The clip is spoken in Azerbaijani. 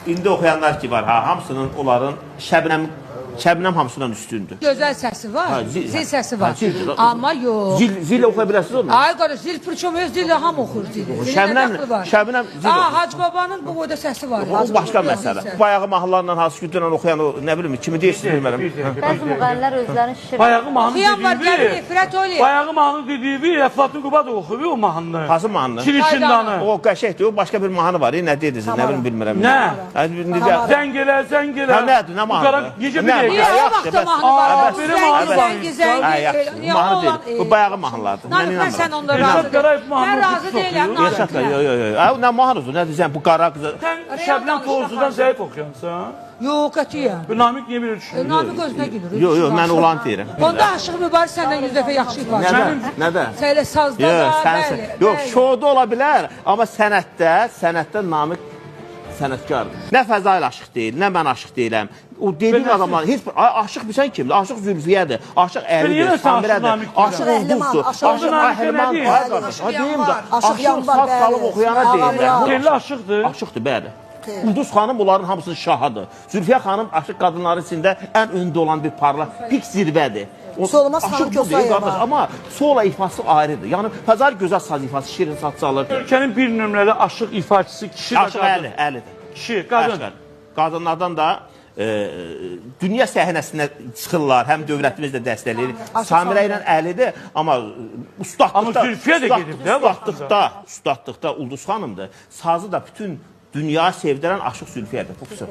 İndi oxuyanlar ki var, ha, hamısının onların Şəbnəm hamısından üstündür. Gözəl səsi var. Ha, Zil, səsi var. Ha, zildir. Amma yox. Zil oxuya bilərsiniz onu? Ay qardaş, zil pırçom öz zillə hamı oxuyur zili. Zilinə dəxli var. Şəbnəm zil Aa, oxuyur. Hacı babanın bu boyda səsi var. O başqa məsələ. Bayağı mahnılarla hansı güclə oxuyan o nə bilim kimi deyirsiniz bilmirəm. Bəzi müğənnilər özlərini şişirir. Bayağı mahnı Oxuyan var, gəlir, dediyi nifrət eləyir. Bayağı mahnı dediyi Əflatun Qubadov oxuyur o mahnını. Hansı mahnını? Kirişindanı. O qəşəngdir. O başqa bir mahnı var. Nə dediniz? Nə bilim bilmirəm. Nə? Hə, necə? Zəng elə, zəng elə. Hə, nədir, nə Bu qara mahnıdır? necə Nə bir mahnı? Niyə dəqiqə? o Yaxşı, vaxtda bəs. mahnı var? Aa, O belə mahnı Zəngi, var. zəngi, zəngi. Hə, yaxşı. Niyə Mahnı o olan- deyil. Bu bayağı mahnılardır. Mən Namiq, mən inanmıram. sən onlara Elşad razı Qarayev deyiləm. mahnı Mən razı oxuyur, deyiləm. oxuyur. Elşad yox, yox, yox. Ay, nə mahnıdır, nə deyirsən bu qara qızı. Sən Şəbnəm Tovuzludan zəif oxuyansan. Yox, qətiyyən. Bu Namiq niyə belə düşünür? Namiq özünə gülür. Yox, yox, mən olanı deyirəm. Onda Aşıq Mübariz səndən 100 dəfə yaxşı ifaçı. Nədə? Nədə? Sən elə sazda Yox, da, sən bəli, yox, bəli. şouda ola bilər, amma sənətdə Namiq sənətkardır. Nə Fəzail aşıq deyil, nə mən aşıq deyiləm. O dediyin Belə- adamlar heç bir ay, aşıq bilsən kimdir? Aşıq Zülfiyədir, aşıq Belə yenə Əlidir, sən aşıq Samirədir, Namiq aşıq deyirəm. Ulduzdur, Aşıq aşıq Namiqə nə Əhliman. deyir? Ay qardaş, ay deyim də, Aşıq aşıq Yanvar, saz çalıb bəli. oxuyana Ağamlar. deyirlər. Telli aşıqdır. Aşıqdır, bəli. Ulduz xanım onların hamısının şahıdır. Zülfiyə xanım aşıq qadınları içində ən öndə olan bir parlaq pik zirvədir. O, Solmaz xanım aşıq bu deyil Kosayeva. qardaş, amma sola ifası ayrıdır. Yəni Fəzail gözəl saz ifası, şirin saz çalır. Ölkənin bir nömrəli aşıq ifaçısı kişi də Aşıq qadın. Əli, Əlidir. Kişi, qadın. Aşıq Əli. Qadınlardan da dünya səhnəsinə çıxırlar, həm dövlətimiz də dəstəkləyir. Samirə ilə Əlidir, amma ustadlıqda Amma Zülfiyə də gedib də vaxtında. Ustadlıqda, ustadlıqda Ulduz xanımdır. Sazı da bütün dünya sevdirən Aşıq Zülfiyədir. Bu qısa.